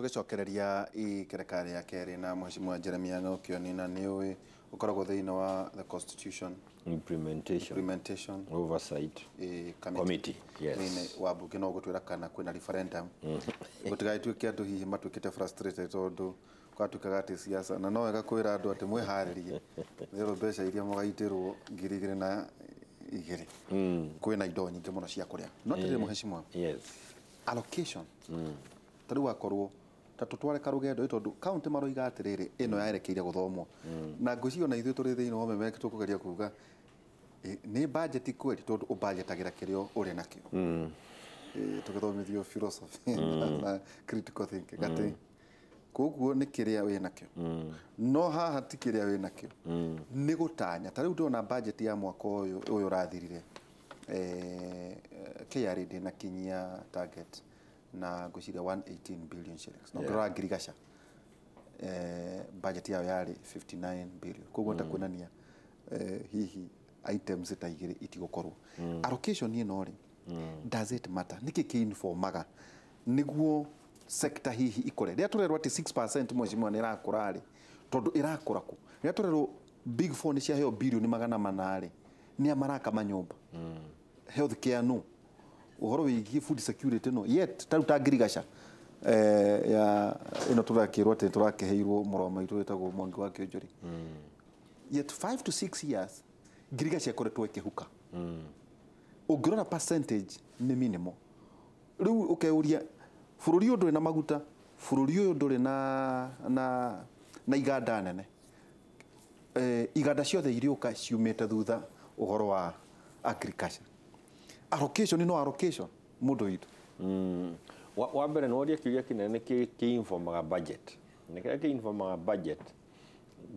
Tũgĩcokereria ikereka rĩa kerĩ na Mheshimiwa Jeremiah Ng'okĩoni, na nĩ ũĩ ũkoragwo thĩinĩ wa the Constitution Implementation Implementation Oversight Committee. Committee, yes. Thĩinĩ wa mbunge no gũtwĩra kana kwĩna referendum, gũtigagĩtuĩke andũ hihi matuĩkĩte frustrated tondũ gwatuĩkaga atĩ siasa, na no wega kwĩra andũ atĩ mwĩharĩrie nĩgetha mbeca iria mũgaitĩrwo 2002 kwĩna indo nyingĩ mũno cia kũrĩa. No atĩrĩrĩ, Mheshimiwa, allocation ta rĩu akorwo ta tũtware karũgendo ĩ, tondũ kaunti maroiga atĩrĩrĩ, ĩno yarekeire gũthomwo na ngwĩciria ona ithuĩ tũrĩ thĩinĩ wa MEMEC tũkũgeria kuga nĩ budget kweli, tondũ ũbudgetagĩra kĩrĩa ũrĩ nakĩo. Tũgĩthomithio philosophy na critical thinking atĩ koguo nĩ kĩrĩa wĩ nakĩo, no haha ti kĩrĩa wĩ nakĩo, nĩ gũtanya. Ta rĩu ndĩrona budget ya mwaka ũyũ ũrathirire, KRA ndĩnakinyia target na ngwĩciria 118 billion shillings, no ngĩrora Ngirigaca, budget yao yarĩ 59 billion. Koguo ta kuonania hihi items ta igĩrĩ itigũkorwo allocation ĩno rĩ, does it matter? Nĩkĩ kĩinformaga nĩguo sector hihi ikũre? Rĩrĩa tũrerwo atĩ 6%, Mheshimiwa, nĩ ĩrakũra rĩ, tondũ ĩrakũra kũ? Rĩrĩa tũrerwo Big Four nĩ ciaheo 400 bilioni rĩ, nĩ a maraka manyũmba? Health care no ũhoro wĩgiĩ food security, no yet ta rĩu ta Ngirigaca, ya ĩno tũrakĩrwo atĩ tũrakĩheirwo mũrũ wa maitũ wĩtagwo Mwangi wa Kĩonjori, yet 5 to 6 years Ngirigaca ĩkoretwo ĩkĩhuka. Ũngĩrora percentage nĩ minimal. Rĩu ũkeuria, bũrũri ũyũ ndũrĩ na maguta, bũrũri ũyũ ndũrĩ na iganda nene, iganda ciothe iriũka ciumĩte thutha ũhoro wa agriculture. Allocation no allocation, mũndũ witũ. Wa mbere nĩ woria kĩũria kĩnene kĩ-informaga budget. Na kĩrĩa kĩ-informaga budget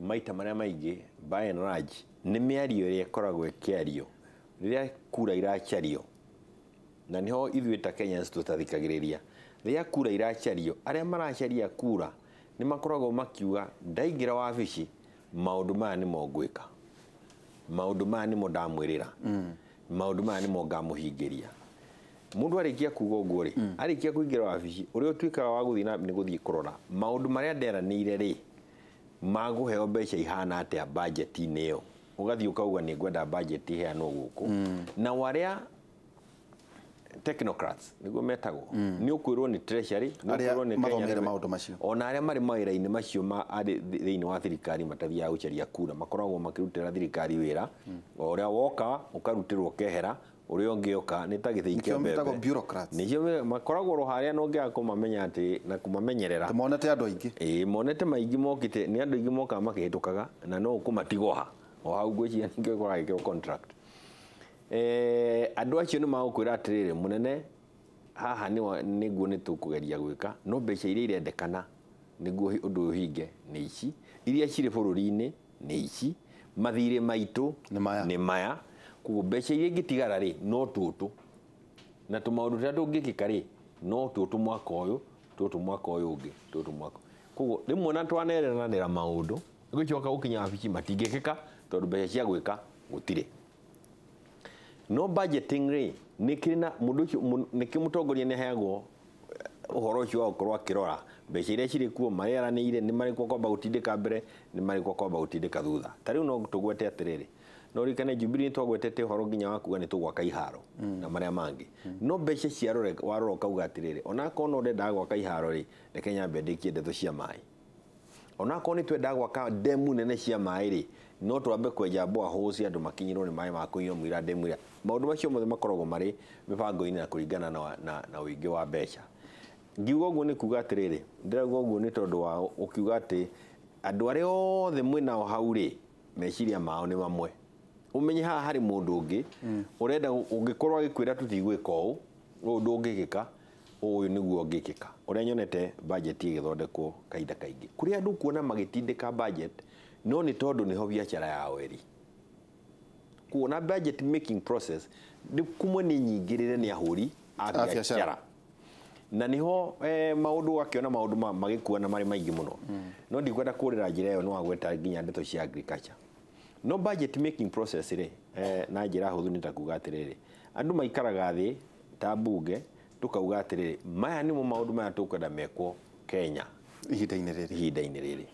maita marĩa maingĩ, by and large, nĩ mĩario ĩrĩa ĩkoragwo ĩkĩario rĩrĩa kura iracario, na nĩho ithuĩ ta Kenyans tũtathikagĩrĩria. Rĩrĩa kura iracario, arĩa maracaria kura nĩ makoragwo makiuga, "Ndaingĩra wabici, maũndũ maya nĩmo ngwĩka, maũndũ maya nĩmo ndamwĩrĩra, maũndũ maya nĩmo ngamũhingĩria." Mũndũ arĩkia kuga ũguo rĩ, arĩkia kũingĩra wabici, ũrĩa ũtuĩkaga wa gũthiĩ na nĩ gũthiĩ kũrora maũndũ marĩa nderanĩire rĩ, magũheo mbeca ihana atĩa budget-inĩ ĩyo. Ũgathiĩ ũkauga nĩ ngwenda budget iheanwo gũkũ, na arĩa technocrats nĩguo metagwo, nĩ ũkwĩrwo nĩ treasury, nĩ Arĩa ũkwĩrwo nĩ Kenya mathomeire Revenue. maũndũ macio. Ona arĩa marĩ mawĩra-inĩ macio ma arĩ thĩinĩ wa thirikari matathiaga gũcaria kura, makoragwo makĩrutĩra thirikari wĩra o ũrĩa woka ũkarutĩrwo ũkehera, ũrĩa ũngĩ oka nĩ ta gĩthĩi kĩa Nĩkĩo metagwo mbembe. bureaucrats. Nĩkĩo makoragwo ro harĩa, na ũngĩaga kũmamenya atĩ na kũmamenyerera. Monete andũ aingĩ. Ĩĩ, monete maingĩ mokĩte nĩ andũ aingĩ mokaga makĩhĩtũkaga, na no ũkũmatigwo o hau. Ngwĩciria nĩkĩo kũragĩkĩrwo contract. Andũ acio nĩ magũkwĩra atĩrĩrĩ, "Mũnene, haha nĩguo nĩ tũkũgeria gwĩka, no mbeca iria irendekana nĩguo ũndũ ũyũ ũhinge nĩ ici, iria cirĩ bũrũri-inĩ nĩ ici, mathirĩ maitũ Nĩ maya. nĩ maya. Koguo mbeca iria ingĩtigara rĩ, no tũtũ na tũmaũndũ tũrĩa tũngĩkĩka rĩ, no tũtũ mwaka ũyũ, tũtũ mwaka ũyũ ũngĩ, tũtũ mwaka." Koguo rĩmwe na twaneranĩra maũndũ, gũcoka gũkinya wabici matingĩkĩka tondũ mbeca cia gwĩka gũtirĩ. No budgeting rĩ, nĩ kĩrĩ na mũndũ ũcio nĩkĩo mũtongoria nĩ aheagwo ũhoro ũcio wa gũkorwo akĩrora mbeca iria cirĩ kuo, marĩa aranĩire nĩ marĩkũ kwamba gũtindĩka mbere, nĩ marĩkũ kwamba gũtindĩka thutha. Ta rĩu no tũgwete atĩrĩrĩ, no ririkane Jubilee nĩ twagwetete ũhoro nginya wa kuga nĩ tũgwaka iharo na marĩa mangĩ, no mbeca ciarore warora ũkauga atĩrĩrĩ, onakorwo no ndendaga gwaka iharo rĩ, reke nyambe ndĩkie ndeto cia maĩ. Onakorwo nĩ twendaga gwaka ndemu nene cia maĩ rĩ, no twambe kwenja boreholes andũ makinyĩrwo nĩ maĩ ma kũnyua mũira ndemu ĩrĩa. Maũndũ macio mothe makoragwo marĩ mĩbango-inĩ na kũringana na ũingĩ wa mbeca. Ngiuga ũguo nĩ kuga atĩrĩrĩ, ndĩrauga ũguo nĩ tondũ wa ũkiuga atĩ andũ arĩa othe mwĩnao hau rĩ, meciria mao nĩ mamwe. Ũmenye haha harĩ mũndũ ũngĩ ũrenda ũngĩkorwo agĩkwĩra tũtigwĩka ũũ, ũũ ndũngĩgĩka, ũyũ nĩguo ũngĩkĩka. Ũrĩa nyonete budget ĩgĩthondekwo kahinda kaingĩ, kũrĩ andũ kuona magĩtindĩka budget, no nĩ tondũ nĩho biacara yao ĩrĩ. Kuona budget making process nĩ kumwe nĩ nyingĩrĩre nĩ ahũri a A biacara. biacara, na niho maũndũ wakĩona maũndũ magĩkuana marĩ maingĩ mũno. No ndikwenda kũrĩra njĩra ĩyo, nĩ wagweta nginya ndeto cia agriculture. No budget making process rĩ, na njĩra hũthũ nĩ ta kuga atĩrĩrĩ, andũ maikaraga thĩ ta mbunge, tũkauga atĩrĩrĩ, maya nĩmo maũndũ maya tũkwenda mekwo. Kenya ihinda-inĩ rĩrĩ. Ihinda-inĩ rĩrĩ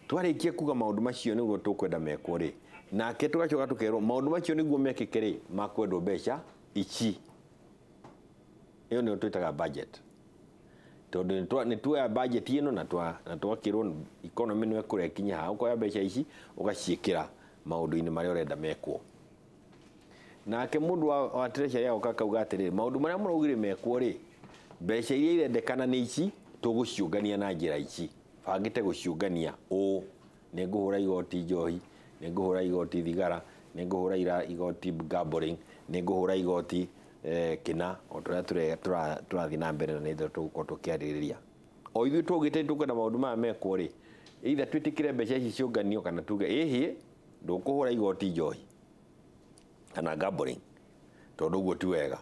twarĩkia kuga maũndũ macio nĩguo tũkwenda mekwo rĩ, nake tũgacoka tũkerwo maũndũ macio nĩguo mekĩke rĩ, makwendwo mbeca ici. Ĩyo nĩyo twĩtaga budget, tondũ nĩ tuoya budget ĩno na twakĩrwo economy nĩ ĩkũrĩa ĩkinye haha, ũkoya mbeca ici ũgaciĩkĩra maũndũ-inĩ marĩa ũrenda mekwo. Nake mũndũ wa treasury agoka akauga atĩrĩrĩ, maũndũ marĩa mũraugire mekwo rĩ, mbeca iria irendekana nĩ ici, tũgũciũngania na njĩra ici, bangĩte gũciũngania ũũ, nĩ ngũhũra igoti njohi, nĩ ngũhũra igoti thigara, nĩ ngũhũra igoti gambling, nĩ ngũhũra igoti kĩna, o ta ũrĩa tũrathiĩ na mbere na nĩ tũgũkorwo tũkĩarĩrĩria. O ithuĩ twaugĩte tũkwenda maũndũ maya mekwo rĩ, either twĩtĩkĩre mbeca ici ciũnganio kana tuge ĩhĩ ndũkũhũra igoti njohi kana gambling tondũ ũguo ti wega,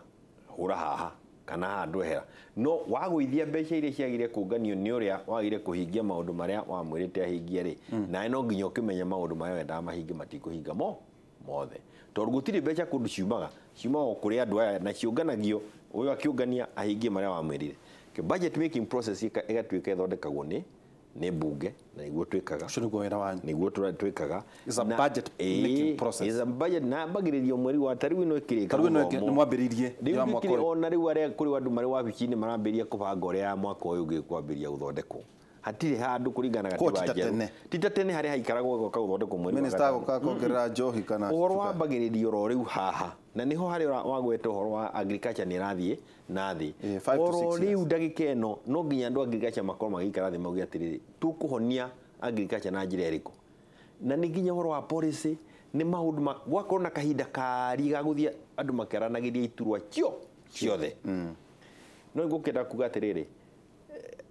hũra haha kana haha ndwehera. No wagũithia mbeca iria ciagire kũnganio nĩ ũrĩa wagire kũhingia maũndũ marĩa wamwĩrĩte ahingie rĩ, nawe no nginya ũkĩmenye maũndũ marĩa wendaga mahinge matikũhinga mothe, tondũ gũtirĩ mbeca kũndũ ciumaga, ciumaga o kũrĩ andũ aya na ciũnganagio, ũyũ akĩũngania ahingie marĩa wamwĩrire. Budget making process ĩgatuĩka ĩthondekagwo nĩ mbunge, na nĩguo twĩkaga. Ũcio nĩguo wĩra wanyu. Nĩguo twĩkaga. It's a budget making process. It's a budget na mbagĩrĩrio mweri wa tarĩu ĩno ĩkĩrĩka. Tarĩu ĩno nĩ mwambĩrĩirie ya mwaka ũyũ. Ona rĩu arĩa kũrĩ andũ marĩ wabici-inĩ marambĩrĩria kũbanga ũrĩa ya mwaka ũyũ ũngĩ kwambĩrĩria gũthondekwo. Hatirĩ handũ kũringana na katiba njerũ. Ti ta tene harĩa haikaragwo gũka gũthondekwo mweri wa Minister agoka kuongerera njohi kana ũhoro wambagĩrĩrio oro rĩu haha, na nĩho harĩa wagweta ũhoro wa agriculture nĩ ĩrathiĩ na thĩ. Oro rĩu ndagĩka ĩno no nginya andũ agriculture makorwo magĩikara thĩ mauge atĩrĩrĩ, tũkũhonia agriculture na njĩra ĩrĩkũ? Na nĩ nginya ũhoro wa policy nĩ maũndũ gwakorwo na kahinda kari ga gũthiĩ andũ makĩaranagĩria iturwa ciothe. No ngũkĩenda kuga atĩrĩrĩ,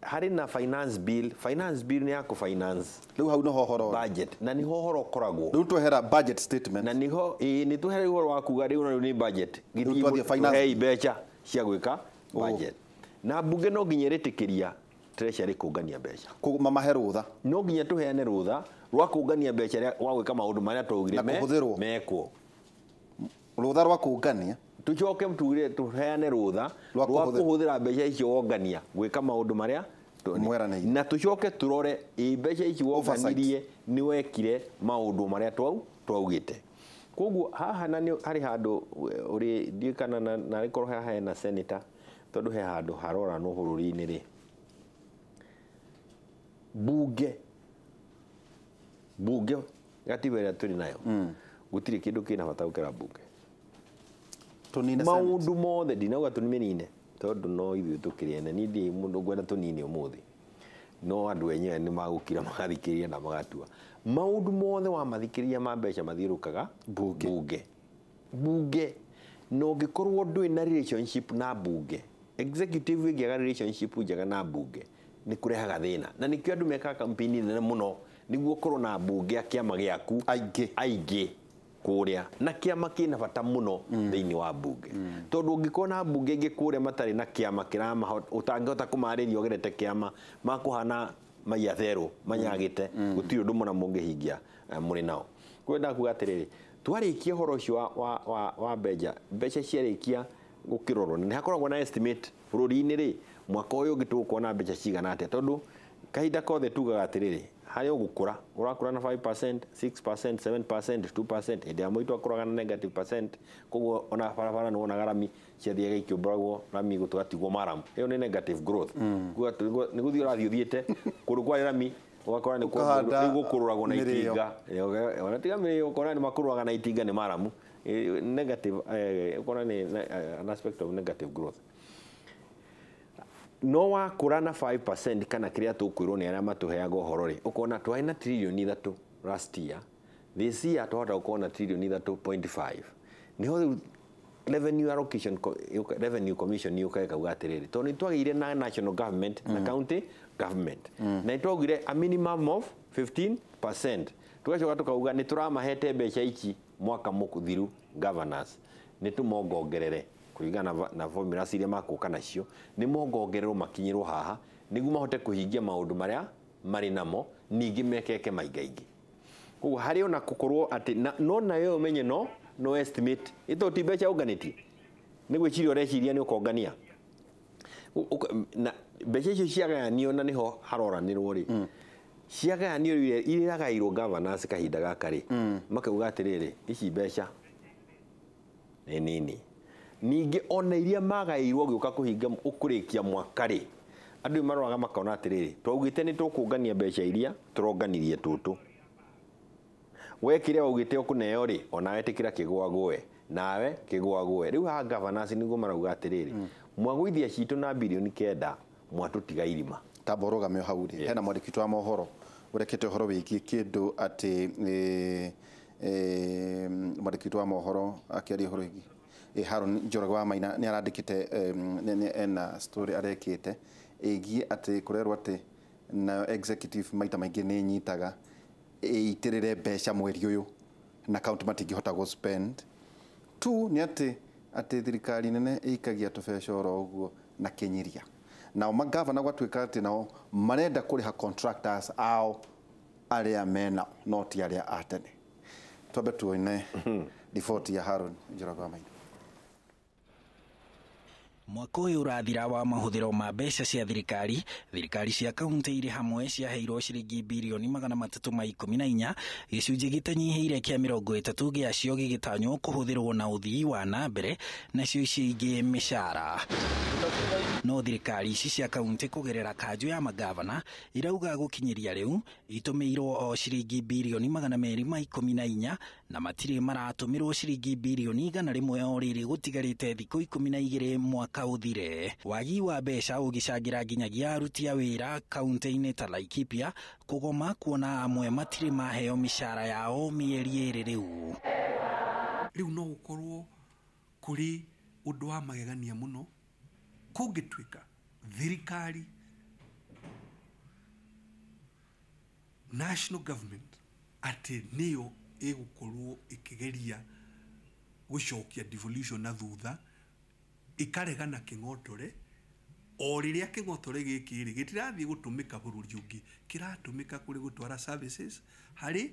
harĩ na finance bill, finance bill nĩ ya kũ finance rĩu hau nĩho ũhoro budget, na nĩho ũhoro ũkoragwo. Rĩu twehera budget statement na nĩho nĩ twehera ũhoro wa kuga rĩu na rĩu nĩ budget, tũhei mbeca cia gwĩka budget, na mbunge no nginya ĩrĩtĩkĩria treasury kũngania mbeca, mamahe rũtha, no nginya tũheane rũtha rwa kũngania mbeca wa gwĩka maũndũ marĩa twaugire mekwo, rũtha rwa kũngania tucoke tugire tuheane rũtha rwa kũhũthĩra mbeca icio wongania gwĩka maũndũ marĩa na tucoke turore mbeca ici wonganirie nĩ wekire maũndũ marĩa twaugĩte. Koguo haha na nĩ harĩ handũ ũrĩ ndiũĩ kana narĩ korwo haha hena senator, tondũ he handũ haroranwo bũrũri-inĩ rĩ, bunge gatiba ĩrĩa tũrĩ nayo gũtirĩ kĩndũ kĩna bata gũkĩra bunge. Maũndũ mothe ndinauga tũmĩnine tondũ no ithuĩ tũkĩrĩ ene, niĩ ndirĩ mũndũ ngwenda tũnine ũmũthĩ, no andũ enyewe nĩ magũkira magathikĩrĩria na magatua. Maũndũ mothe wamathikĩrĩria ma mbeca mathiũrũrũkaga bunge. Bunge na ũngĩkorwo ndũrĩ na relationship na bunge, executive ĩngĩaga relationship njega na bunge nĩ kũrehaga thĩna, na nĩkĩo andũ mekaga campaign nene mũno nĩguo ũkorwo na bunge a kĩama gĩaku aingĩ kũrĩa, na kĩama kĩna bata mũno thĩinĩ wa bunge, tondũ ũngĩkorwo na bunge ĩngĩ kũrĩa matarĩ na kĩama ũtangĩhota kũmarĩria ũgerete kĩama, makũhana maiatherũ manyagĩte, gũtirĩ ũndũ mũna mũngĩhingia mũrĩ nao. Kwenda kuga atĩrĩrĩ, twarĩkia ũhoro ũcio wa mbeca, mbeca ciarĩkia gũkĩrorwo nĩ hakoragwo na estimate bũrũri-inĩ rĩ, mwaka ũyũ ũngĩ tũgũkorwo na mbeca cigana atĩa, tondũ kahinda kothe tugaga atĩrĩrĩ, harĩa ũgũkũra ũrakũra na 5%, 6%, 7%, 2%, hĩndĩ ya mũitũ akũraga na negative percent, koguo ona barabara nĩ wonaga rami ciathiaga ikĩũmbũragwo rami gũtũgatigwo maramu, ĩyo nĩ negative growth. Nĩ gũthiĩ ũrathiĩ ũthiĩte kũndũ kwarĩ rami ũgakora nĩ gũkũrũragwo na itinga, ona tiga mĩrĩo ũkona nĩ makũrũraga na itinga nĩ maramu, negative, ũkona nĩ an aspect of negative growth. No wakũra na 5% kana kĩrĩa tũkwĩrwo nĩ arĩa matũheaga ũhoro rĩ, ũkona twarĩ na tririoni 3 last year, this year twahota gũkorwo na tririoni 3.5. Nĩho rĩu revenue allocation, revenue commission yũkaga ĩkauga atĩrĩrĩ, tondũ nĩ twagĩire na national government na county government, na nĩ twaugire a minimum of 15%, tũgacoka tũkauga nĩ tũramahete mbeca ici mwaka mũthiru governors, nĩ tũmongongerere kũringana na formula iria makũka nacio, nĩ mongongererwo makinyĩrwo haha nĩguo mahote kũhingia maũndũ marĩa marĩ namo, ningĩ mekeke maingaingĩ. Koguo harĩ ona gũkorwo atĩ no nayo ũmenye no estimate ĩto ti mbeca ũnganĩtie, nĩ gwĩciria ũreciria nĩ ũkongania. Na mbeca icio ciagayanio na niho haroranirwo ri. Ciagayanio iragairwo governors kahinda gaka ri. Makauga atiriri ici mbeca nĩ nini. Ningĩ ona iria magairwo gĩũka kũhinga ũkũrĩkia mwaka rĩ, andũ maroraga makona atĩrĩrĩ, twaugĩte nĩ tũkũngania mbeca iria tũronganirie tũtũ. We kĩrĩa waugĩte ũkũneo rĩ, onawe ĩtĩkĩra kĩgwagũe, nawe kĩgwagũe. Rĩu haha governors nĩguo marauga atĩrĩrĩ, mwagũithia citũ na birioni 9 mwatũtiga irima. Tamba ũrũgame hau rĩ, hena mwandĩki witũ wa mohoro ũrekete ũhoro wĩgiĩ kĩndũ atĩ mwandĩki witũ wa mohoro akĩaria ũhoro wĩgiĩ Haron Njoroge wa Maina nĩ arandĩkĩte ena story arekĩte ĩgiĩ atĩ kũrerwo atĩ nayo executive maita maingĩ nĩ ĩnyitaga ĩitĩrĩre mbeca mweri ũyũ na county matingĩhota gũ spend. Tu nĩ atĩ atĩ thirikari nene ĩikagia tũbeca oro ũguo na kĩnyiria. Nao magavana gwatuĩka atĩ nao marenda kũrĩha contractors ao arĩa mena no ti arĩa a tene. Twambe tuone riboti ya Haron Njoroge wa Maina. Mwaka ũyũ ũrathira wa mahũthĩro ma mbeca cia thirikari, thirikari cia kaunti irĩ hamwe ciaheirwo ciringi birioni 314, gĩcunjĩ gĩtanyihĩire kĩa 30 gĩacio gĩgĩtanywo kũhũthĩrwo na ũthii wa na mbere, nacio icio ingĩ mĩcara. No thirikari ici cia kaunti kũgerera kanjũ ya magavana irauga gũkinyĩria rĩu itũmĩirwo o ciringi birioni 214 na matirĩ maratũmĩrwo ciringi birioni 100 o rĩrĩ gũtigarĩte thikũ 12 mwaka ũthire. Wagi wa mbeca ũgĩcangĩra nginyagia aruti a wĩra kaunti-inĩ ta Laikipia kũgoma kuona amwe matirĩ maheo mĩcara yao mĩeri ĩrĩ rĩu. Rĩu no gũkorwo kũrĩ ũndũ wa magegania mũno kũngĩtuĩka thirikari national government atĩ nĩyo ĩgũkorwo ĩkĩgeria gũcokia devolution na thutha ikaregana kĩng'otore o rĩrĩa kĩng'otore gĩkĩ rĩ gĩtirathiĩ gũtũmĩka bũrũri ũngĩ, kĩratũmĩka kũrĩ gũtwara services harĩ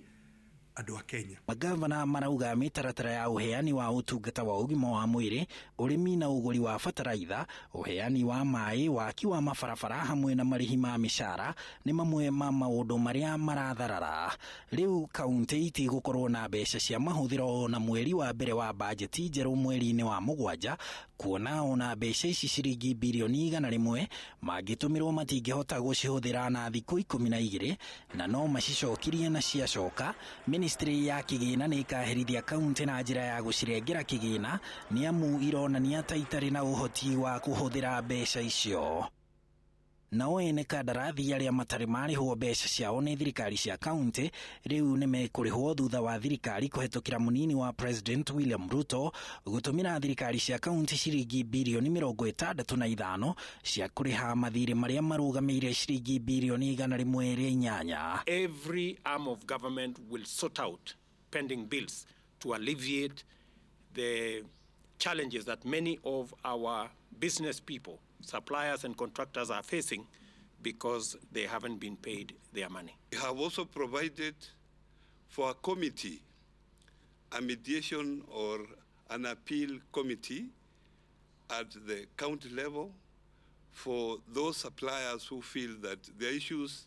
andũ a Kenya. Magavana marauga mĩtaratara ya ũheani wa ũtungata wa ũgima wa mwĩrĩ, ũrĩmi na ũgũri wa bataraitha, ũheani wa maĩ, waki wa mabarabara hamwe na marĩhi ma mĩcara nĩ mamwe ma maũndũ marĩa maratharara. Rĩu kaunti itigũkorwo na mbeca cia mahũthĩro na mweri wa mbere wa bajeti njerũ mweri-inĩ wa 7, kuona ona mbeca ici ciringi birioni 100 mangĩtũmĩrwo matingĩhota gũcihũthĩra na thikũ 12 na no macicokirie na ciacoka. Ministry ya kĩgĩna nĩ ĩkaherithia kaunti na njĩra ya gũcirengera kĩgĩna nĩ amu ironania ta itarĩ na ũhoti wa kũhũthĩra mbeca icio. Nao ene kandarathi arĩa matarĩ marĩhwo mbeca ciao nĩ thirikari cia kaunti rĩu nĩ mekũrĩhwo thutha wa thirikari kũhetũkĩra mũnini wa President William Ruto gũtũmĩra thirikari cia kaunti ciringi birioni 65 cia kũrĩha mathirĩ marĩa marũgamĩire ciringi birioni 108. Every arm of government will sort out pending bills to alleviate the challenges that many of our business people, suppliers and contractors are facing because they haven't been paid their money. We have also provided for a committee, a mediation or an appeal committee at the county level for those suppliers who feel that their issues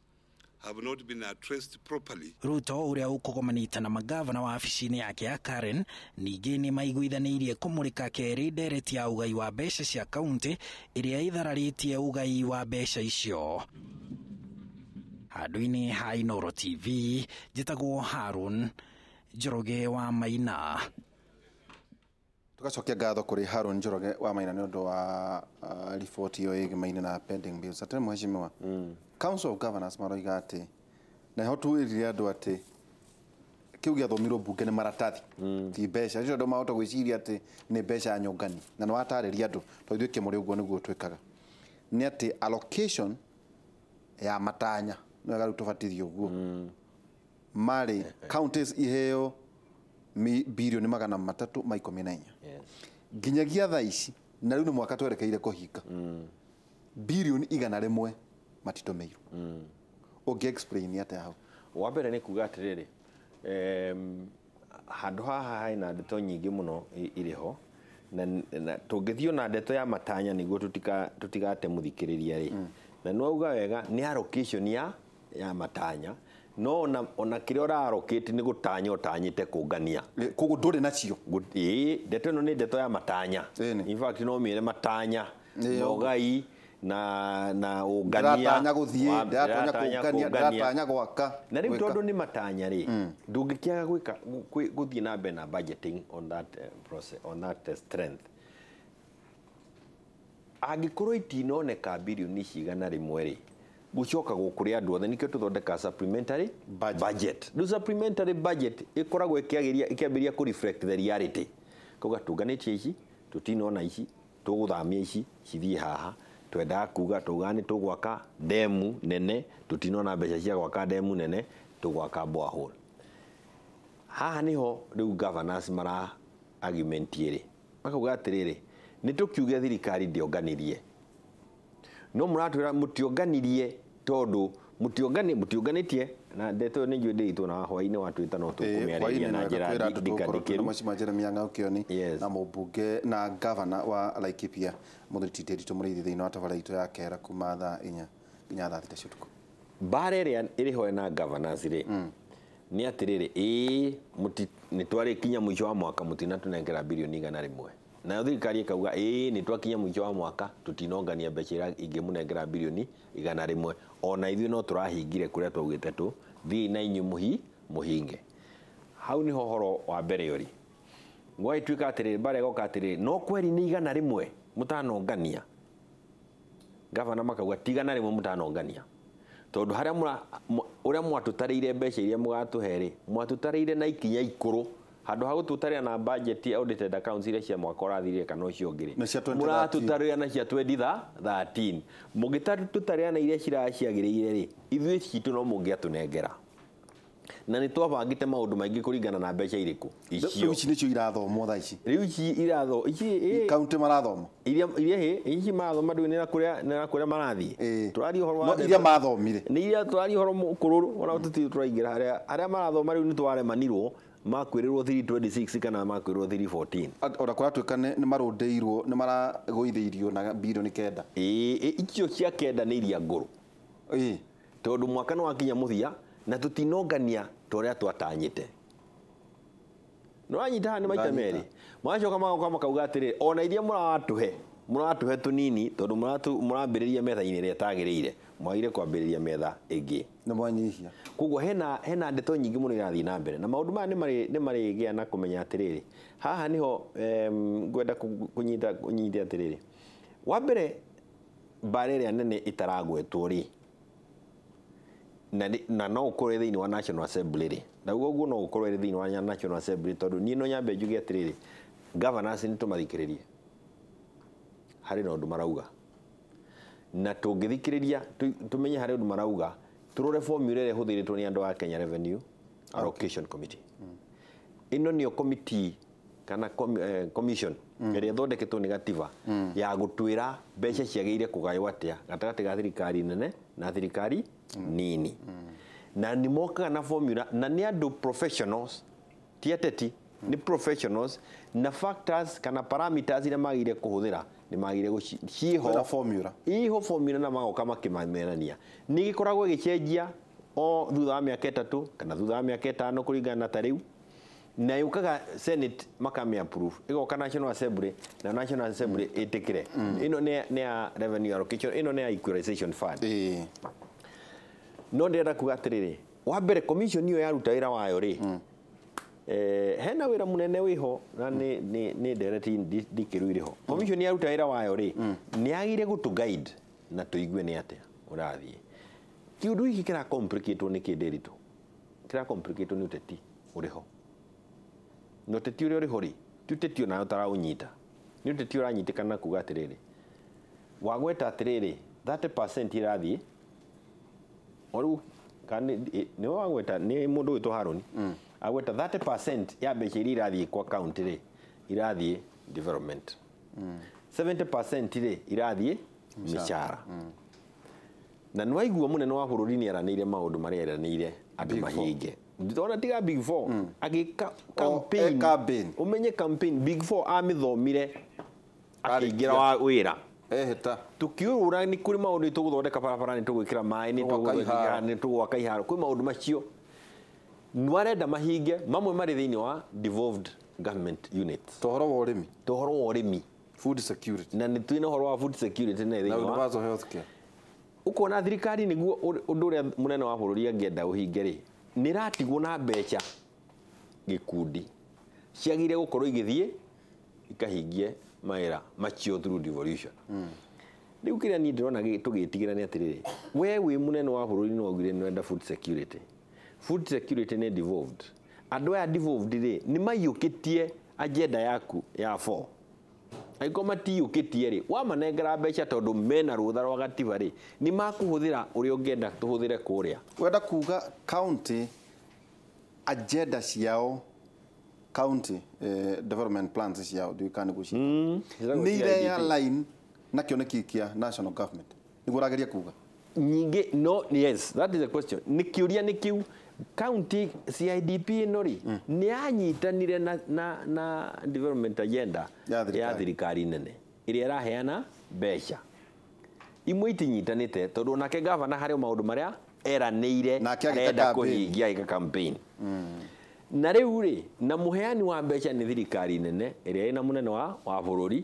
have not been addressed properly. Ruto ũrĩa ũkũgomanĩte na magavana wa wabici-inĩ yake ya Karen ningĩ nĩ maiguithanĩirie kũmũrĩka kerĩ ndereti ya ũgai wa mbeca cia kaunti ĩrĩa ĩthararĩtie ũgai wa mbeca icio. Handũ-inĩ ha Inooro TV njĩtagwo Harun Njoroge wa Maina. Tugacokia ngatho kũrĩ Harun Njoroge wa Maina nĩ ũndũ wa riboti ĩyo ĩgĩmaine na pending bills. Atĩ mheshimiwa, Council of Governors maroiga atĩ na ho tuĩrire andũ atĩ kĩu gĩathomirwo mbunge nĩ maratathi ti mbeca. Icio andũ mahota gwĩciria atĩ nĩ mbeca nyũngani na nĩ watarĩria andũ tondũ ithuĩ kĩmũrĩ ũguo nĩguo twĩkaga. Nĩ atĩ allocation ya matanya nĩ wega rĩu tũbatithio ũguo marĩ counties iheo birioni 314 nginyagia thaa ici na rĩu nĩ mwaka twerekeire kũhinga birioni 100 matitũmĩirwo. Ũngĩ explain atĩa hau? Wa mbere nĩ kuga atĩrĩrĩ, handũ haha hena ndeto nyingĩ mũno irĩ ho. Na tũngĩthiĩ na ndeto ya matanya nĩguo tũtigate mũthikĩrĩria rĩ, na nĩ wauga wega nĩ allocation ya matanya, no ona kĩrĩa ũra allocate nĩ gũtanya ũtanyĩte kũngania. Koguo ndũrĩ nacio. Ĩĩ, ndeto ĩno nĩ ndeto ya matanya. Ĩni. In fact no mĩre matanya Ĩĩ, na ũgai na ũngania. Ndĩratanya gũthiĩ, ndĩratanya ndĩratanya kũngania, kũngania. Ndĩratanya gwaka. Na rĩu gwĩka. tondũ nĩ matanya rĩ, ndũngĩkĩaga gwĩka gũthiĩ na mbere na budgeting on that process, on that strength. Angĩkorwo itinoneka birioni 100 rĩ, gũcoka gũkũrĩ andũ othe, nĩkĩo tũthondekaga supplementary Budget. Budget. Rĩu supplementary budget ĩkoragwo ĩkĩagĩria ĩkĩambĩrĩria kũ reflect the reality, kauga tũnganĩtie ici, tũtinona ici, tũgũthamia ici cithiĩ haha. Twendaga kuga taugaga nĩ tũgwaka demu nene, tũtinona mbeca cia gwaka demu nene, tũgwaka borehole haha. Niho rĩu governors mara argument rĩ, makauga atĩrĩrĩ, nĩ tũkiuge thirikari ndĩonganirie, no mũratwĩra mũtionganirie tondũ mũtionganĩtie na ndeto ĩyo. Nĩ njũĩ ndĩitwo na hwaĩ-inĩ watwĩta no tũkũmĩarĩria na njĩra ndikandĩkĩru. Mheshimiwa Jeremiah Ng'aũkĩoni Yes. na mũmbunge na gavana wa Laikipia, mũthuri ti Ndiritu Mũrĩithi, thĩinĩ wa tabara itũ ya kera kuma thaa 4 nginya thaa 6 cia ũtukũ. Mbara ĩrĩa ĩrĩho na governors rĩ, nĩ atĩrĩrĩ, ĩĩ, nĩ twarĩkinya mũico wa mwaka, mũtinatũnengera birioni 100. Nayo thirikari ĩkauga, ĩĩ, nĩ twakinya mũico wa mwaka, tũtinongania mbeca iria ingĩmũnengera birioni 100, ona ithuĩ no tũrahingire kũrĩa twaugĩte tũ thiĩi na inyuĩ mũhinge. Hau niho horo wa mbere ũrĩ gwagĩtuĩka atĩrĩrĩ, mbara ĩgoka atĩrĩrĩ, no kweri nĩ 100 mũtanongania. Gavana makauga ti 100 mũtanongania, tondũ harĩa ũrĩa mwatũtarĩire mbeca iria mũgatũhe rĩ, mwatũtarĩire na ikinya ikũrũ. Handũ ha gũtũtarĩra na budget audited accounts iria cia mwaka ũrathirire kana ũcio ũngĩ rĩ, Na cia 2013. Mũratũtarĩra na cia 2013. Mũngĩtatũtarĩra na iria ciraciagĩrĩire rĩ, ithuĩ citũ no mũngĩatũnengera, na nĩ twabangĩte maũndũ maingĩ kũringana na mbeca irĩkũ Rĩu icio. Ici nĩcio irathomwo thaa ici? Rĩu ici iratho ici Kaunti marathoma. Iria hĩ ici marathoma ndũĩ nĩ na kũrĩa marathiĩ. Tũraria ũhoro wa No iria mathomire. Nĩ iria tũraria ũhoro mũkũrũrũ, ona tũtirĩ tũraingĩra harĩa marathoma. Rĩu nĩ twaremanirwo, makwĩrĩrwo 326 kana makwĩrĩrwo 314. Ona kũratuĩka nĩ marũndĩirwo, nĩ maragũithĩirio na birioni 9. Ĩĩ, icio cia 9 nĩ iria ngũrũ, tondũ mwaka nĩ wakinya mũthia na tũtinongania ta ũrĩa twatanyĩte. Nĩwanyita haha nĩ maita Ndanyita. merĩ. Magacoka magoka makauga atĩrĩrĩ, ona iria mũratũhe tũnini, tondũ mũrambĩrĩria metha-inĩ ĩrĩa ĩtagĩrĩire, mwagĩrĩire kwambĩrĩria metha ĩngĩ. Nĩ mwanyihia. Koguo hena ndeto nyingĩ mũno irathiĩ na mbere, na maũndũ maya nĩ marĩgĩa na kũmenya atĩrĩrĩ, haha nĩho ngwenda kũnyita atĩrĩrĩ, wa mbere, mbara ĩrĩa nene ĩtaragwetwo rĩ, na no ũkorwo ĩ thĩinĩ wa National Assembly rĩ, ndauga ũguo no ũkorwo ĩrĩ thĩinĩ wa National Assembly, tondũ niĩ no nyambe njuge atĩrĩrĩ, governors nĩ tũmathikĩrĩrie, harĩ na ũndũ marauga, na tũngĩthikĩrĩria tũmenye harĩ ũndũ marauga, tũrore formula ĩrĩa ĩhũthĩrĩtwo nĩ andũ a Kenya Revenue Allocation Committee. Ĩno nĩyo committee kana commission ĩrĩa ĩthondeketwo nĩ gatiba ya gũtwĩra mbeca ciagĩrĩire kũgaywo atĩa gatagatĩ ga thirikari nene na thirikari nini. Na nĩ mokaga na formula, na nĩ andũ professionals, ti ateti, nĩ professionals, na factors kana parameters iria magĩrĩire kũhũthĩra nĩ magĩrĩire ciĩho. Kwĩna formula. Iho formula, na magoka makĩmamenania. Nĩ gĩkoragwo ĩgĩcenjia o thutha wa mĩaka 3 kana thutha wa mĩaka 5 kũringana na ta rĩu, na yũkaga Senate makamĩ approve, ĩgoka National Assembly na National Assembly ĩtĩkĩre. Ĩno nĩ ya revenue allocation, ĩno nĩ ya equalization fund. No ndĩrenda kuga atĩrĩrĩ, wa mbere, commission ĩyo yaruta wĩra wayo rĩ, hena wĩra mũnene wĩho, na nĩ ndereti ndikĩru ĩrĩ ho. Commission yaruta wĩra wayo rĩ, nĩ yagĩrĩire gũtũ guide na tũigue nĩ atĩa ũrathiĩ. Kĩũndũ gĩkĩ kĩra complicate nĩ kĩ, Ndĩritũ? Kĩra complicate nĩ ũteti ũrĩ ho, na ũteti ũrĩa ũrĩ ho rĩ, ti ũteti onawe ũtaraũnyita, nĩ ũteti ũranyitĩkana kuga atĩrĩrĩ, wagweta atĩrĩrĩ, 30% irathiĩ o rĩu kana nĩwe wagweta, nĩ mũndũ wĩtwo Haroni agweta 30% ya mbeca iria irathiĩ kwa county rĩ, irathiĩ development, 70% rĩ, irathiĩ mĩcara. Na nĩ waigua mũnene wa bũrũri nĩ eranĩire maũndũ marĩa eranĩire andũ Big Four. mahinge. Ona tiga Big Four, agĩka O, campaign. Campaign. Ũmenye campaign Big Four amĩthomire. Akĩingĩra wa wĩra. Ehĩta. Tukiurura nĩ kũrĩ maũndũ tũgũthondeka barabara, nĩ tũgwĩkĩra maĩ, nĩ tũgũthondeka, nĩ tũgwaka iharo, kwĩ maũndũ macio nĩwarenda mahinge, mamwe marĩ thĩinĩ wa devolved government units. Tohoro wa ũrĩmi. Tohoro wa ũrĩmi. Food security. Na nĩ twĩna ũhoro wa food security na thĩinĩ wa universal health care. Ukona thirikari nĩguo ũndũ ũrĩa mũnene wa bũrũri angĩenda ũhinge rĩ, nĩ ĩratigwo na mbeca gĩkundi ciagĩrĩire gũkorwo igĩthiĩ ikahingie mawĩra macio through devolution. Rĩu kĩrĩa niĩ ndĩrona tũgĩtigĩra nĩ atĩrĩrĩ, we wĩ mũnene wa bũrũri nĩ waugire nĩ ũrenda food security. Food security nĩ devolved. Andũ aya devolved rĩ, nĩ maiyũkĩtie agenda yaku ya 4. Angĩkorwo matiyũkĩtie rĩ, wamanengera mbeca tondũ mena rũtha rwa gatiba rĩ, nĩ makũhũthĩra ũrĩa ũngĩenda tũhũthĩre kũrĩa. Wenda kuga county agenda ciao, county development plans ciao, ndiũĩ kana nĩguo ciĩtagwo. Nĩ ireya line na kĩoneki kĩa national government. Nĩguo ũrageria kuga. Nyingĩ, no, yes, that is the question. Nĩ kĩũria nĩ kĩu, county CIDP ĩno rĩ, nĩ yanyitanire na development agenda ya thirikari nene ĩrĩa ĩraheana mbeca. Imwe itinyitanĩte tondũ onake gavana harĩ maũndũ marĩa eranĩire arenda kũhingia agĩka campaign. Na rĩu rĩ, na mũheani wa mbeca nĩ thirikari nene ĩrĩa ĩna mũnene wa bũrũri,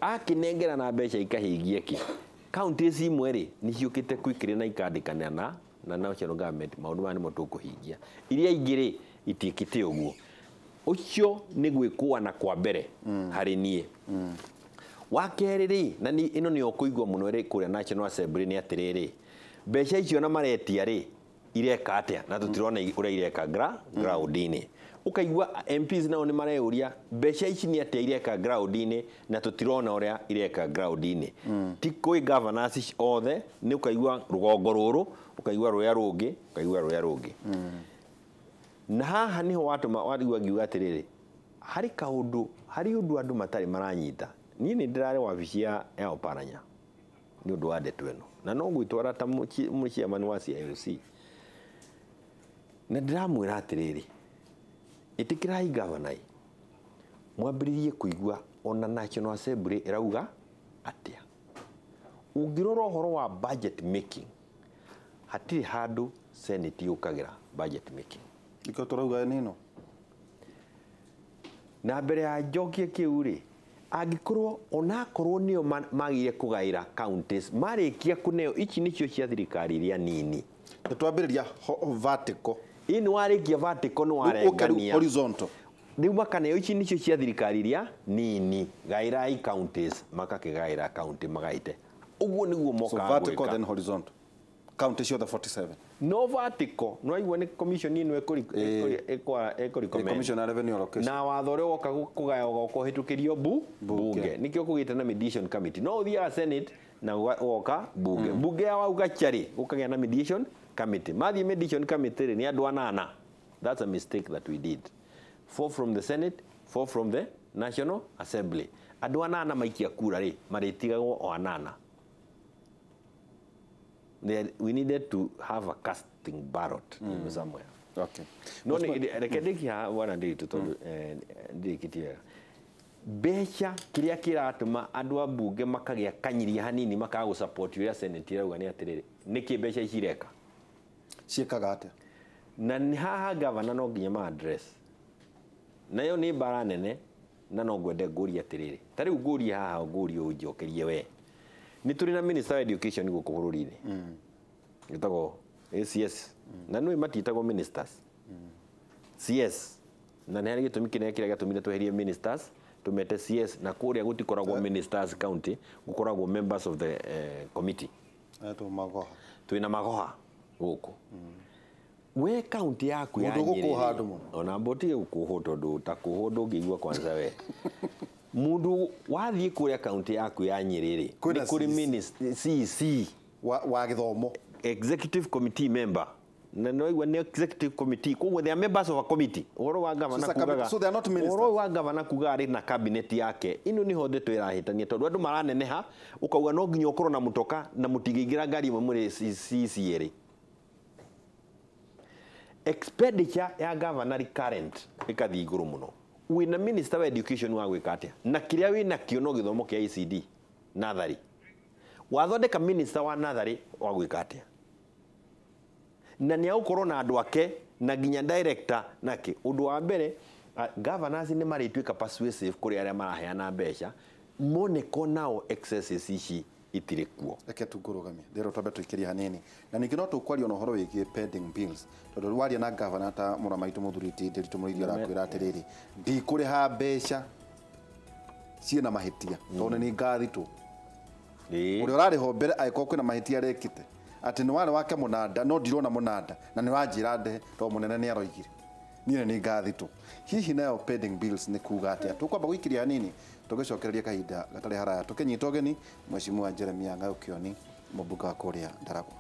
akĩnengera na mbeca ikahingie kĩ. Counties imwe rĩ, nĩ ciũkĩte quickly na ikandĩkanĩra na national government maũndũ maya nĩmo tũkũhingia. Iria ingĩ rĩ, itiĩkĩte ũguo. Ũcio nĩ gwĩkũana kwa mbere harĩ niĩ. Wa kerĩ rĩ, na ĩno nĩyo kũigua mũno ĩrĩ kũrĩa National Assembly nĩ atĩrĩrĩ, mbeca icio na maretia rĩ, ireka atĩa na tũtirona ũrĩa ireka ground-inĩ. Ũkaigua MPs nao nĩ mareyũria mbeca ici nĩ atĩa ireka ground-inĩ na tũtirona ũrĩa ireka ground-inĩ. Ti kwĩ governors othe, nĩ ũkaigua rũgongo rũrũ, ũkaigua rũrĩa rũngĩ, ũkaigua rũrĩa rũngĩ. Na haha nĩho watũma warigua ngiuga atĩrĩrĩ, harĩ kaũndũ, harĩ ũndũ andũ matarĩ maranyita. Niĩ nĩ ndĩrarĩ wabici ya Oparanya nĩ ũndũ wa ndeto ĩno, na no gwĩtwara ta mũciamani wa CIOC. Na ndĩramwĩra atĩrĩrĩ, ĩtĩkĩrai gavana ĩ, mwambĩrĩrie kũigua ona National Assembly ĩrauga atĩa. Ũngĩrora ũhoro wa budget making, hatirĩ handũ Senate yũkagĩra budget making. Nĩkĩo tũrauga nĩ ĩno. Na mbere ya njokie kĩu rĩ, angĩkorwo onakorwo nĩo magire kũgaĩra counties, marĩkia kũneo ici nĩcio cia thirikari iria nini. Nĩ twambĩrĩria vertical. Ĩ nĩ warĩkia vertical nĩ warengania. Horizontal. Rĩu makaneo ici nĩcio cia thirikari iria nini, gaĩrai counties, makakĩgaĩra county magaĩte. Ũguo nĩguo mokaga So vertical gwĩka. Then horizontal. County ciothe 47. No vertical, no aigua nĩ commission ĩno ĩkũrecommend. Commission ya revenue allocation. Na watho ũrĩa woka kũgaya ũgoka ũhĩtũkĩrio bunge. Nĩkĩo kũgĩte na mediation committee. No ũthiaga Senate na ũgoka bunge. Bunge ya wauga charĩ, gũkagĩa na mediation committee. Mathiĩ mediation committee rĩ, nĩ andũ anana. That's a mistake that we did. 4 from the Senate, 4 from the National Assembly. Andũ anana maikia kura rĩ, marĩtigagwo o anana. We needed to have a casting ballot somewhere. Okay. No, reke ndĩkie haha bwana Ndiritu tondũ ndirĩkĩtie wega. Mbeca kĩrĩa kĩratũma andũ a mbunge makagĩa kanyiria hanini makaga gũsupport ũrĩa Senate ĩrauga nĩ atĩrĩrĩ, nĩkĩ mbeca ici ireka? Ciĩkaga atĩa? Na nĩ haha gavana no nginya ma address. Nayo nĩ mbara nene na no ngwende ngũrie atĩrĩrĩ. Ta rĩu ngũrie haha ngũrie ũnjokerie we. Nĩ tũrĩ na Minister wa Education gũkũ bũrũri-inĩ. Ĩtagwo ACS. Na nĩũĩ matiĩtagwo ministers. CS. Na nĩ harĩ gĩtũmi kĩnene kĩrĩa gĩatũmire tweherie ministers, tũmete CS, na kũrĩa gũtikoragwo ministers county, gũkoragwo members of the committee. Etwo magoha. Twĩna magoha gũkũ. We county yaku ya Mũndũ ũgũkũha Nyĩrĩ andũ mũno. Ona mbotige gũkũhwo tondũ ta kũhwo ndũngĩigua kwanza we. Mũndũ wathiĩ kũrĩa county yaku ya Nyĩrĩ rĩ, Kwĩna nĩ kũrĩ CEC. CEC. Wa gĩthomo. Executive committee member. Na no igua nĩ executive committee. Koguo they are members of a committee. Ũhoro wa gavana So it's a kugaga. so they are not ministers. Ũhoro wa gavana kugaga arĩ na cabinet yake. Ino nĩho ndeto ĩrahĩtania tondũ andũ maraneneha, ũkauga no nginya ũkorwo na mũtoka na mũtingĩingĩra ngari ĩmwe mũrĩ CEC erĩ. Expenditure ya gavana recurrent ĩkathiĩ igũrũ mũno. Wĩna minister wa education wa gwĩka atĩa na kĩrĩa wĩna kĩo no gĩthomo kĩa ECD nathari wathondeka minister wa nathari wa gwĩka atĩa na nĩ agũkorwo na andũ ake na nginya director nake. Ũndũ wa mbere, governors nĩ marĩtuĩka persuasive kũrĩ arĩa maraheana mbeca moneko nao excesses ici itirĩ kuo. Reke tungũrũgamie ndĩrwo twambe tũikĩrie hanini na ningĩ no tũkwaria ona ũhoro wĩgiĩ pending bills, tondũ waria na gavana ta mũramaitũ mũthuri ti Ndiritu Mũrĩithi arakwĩra atĩrĩrĩ, ndikũrĩha mbeca ciĩna mahĩtia tondũ nĩ ngathitũ. Ũrĩa ũrarĩhwo mbere angĩkorwo kwĩna mahĩtia arekĩte atĩ nĩ warĩ wake mũnanda no ndirona mũnanda na nĩ wanjĩra ndehe tondũ mũnene nĩ aroigire niĩ nĩ ngathitũ. Hihi nayo pending bills nĩ kuga atĩa? Tũkwamba gũikĩria hanini tũgĩcokereria kahinda gatarĩ haraya tũkĩnyita ũgeni Mheshimiwa Jeremiah Ng'aũkĩoni, mũmbunge wa kũrĩa Ndaragwa.